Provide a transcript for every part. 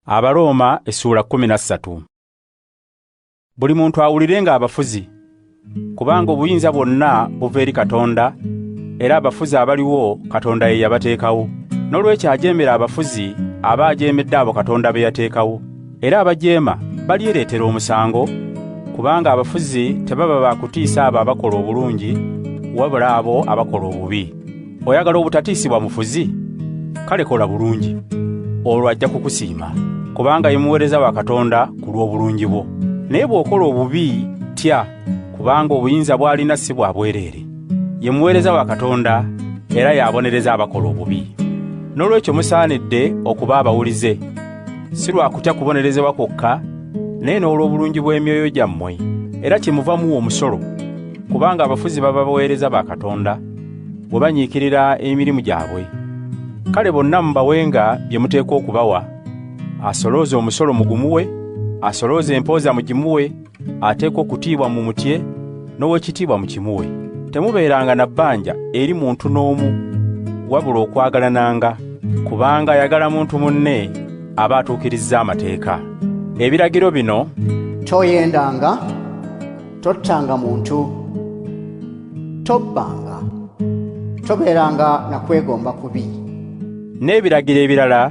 Abarooma essuula 13. Buli muntu awulirenga abafuzi, kubanga obuyinza bwonna buva eri Katonda, era abafuzi abaliwo Katonda ye yabateekawo. N'olwekyo ajeemera abafuzi aba ajeemedde abo Katonda be yateekawo. Era abajeema balyereetera omusango, kubanga abafuzi tebaba ba kutiisa abo abakola obulungi, wabula abo abakola obubi. Oyagala obutatiisibwa mufuzi? Kale kola bulungi, olwo ajja kukusiima, kubanga ye muweereza wa Katonda ku lw'obulungi bwo. Naye bw'okola obubi tya, kubanga obuyinza bw'alina si bwa bwereere. Ye muweereza wa Katonda era y'abonereza abakola obubi. N'olwekyo musaanidde okuba abawulize, si lwa kutya kubonerezebwa kwokka, naye n'olw'obulungi bw'emyoyo gyammwe. Era kyemuva muwa omusolo, kubanga abafuzi baba baweereza ba Katonda, bwe banyiikirira emirimu gyabwe. Kale bonna mubawenga bye muteekwa okubawa. Asolooza omusolo mugumuwe, asolooza empooza mugimuwe, ateekwa okutiibwa mumutye, n'ow'ekitiibwa mukimuwe. Temubeeranga na bbanja eri muntu n'omu, wabula okwagalananga, kubanga ayagala muntu munne aba atuukirizza amateeka. Ebiragiro bino: toyendanga, tottanga muntu, tobbanga, tobeeranga na kwegomba kubi. N'ebiragiro ebirala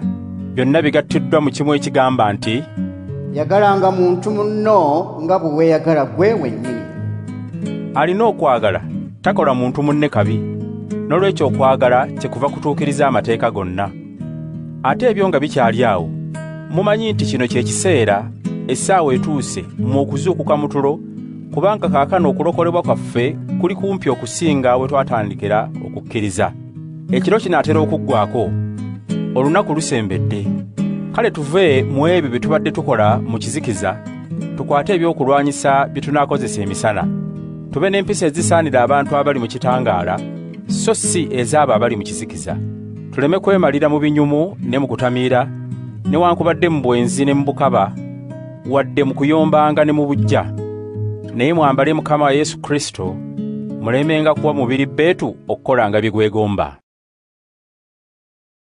byonna bigattiddwa mu kimu ekigamba nti, yagalanga muntu munno nga bwe weeyagala ggwe wennyini. Alina okwagala takola muntu munne kabi. N'olwekyo okwagala kyekuva kutuukiriza amateeka gonna. Ate ebyo nga bikyali awo, mumanyi nti kino kye kiseera, essaawa etuuse mmwe okuzuukuka mu tulo, kubanga kaakano okulokolebwa kwaffe kuli kumpi okusinga we twatandikira okukkiriza. Ekiro kinaatera okuggwaako, olunaku lusembedde. Kale tuve mu ebyo bye tubadde tukola mu kizikiza, tukwate ebyokulwanyisa bye tunaakozesa emisana. Tube n'empisa ezisaanira abantu abali mu kitangaala, so si ez'abo abali mu kizikiza. Tuleme kwemalira mu binyumu ne mu kutamiira, newankubadde mu bwenzi ne mu bukaba, wadde mu kuyombanga ne mu buggya. Naye mwambale Mukama Yesu Kristo, mulemenga kuwa mubiri bbeetu okukolanga bye gwegomba.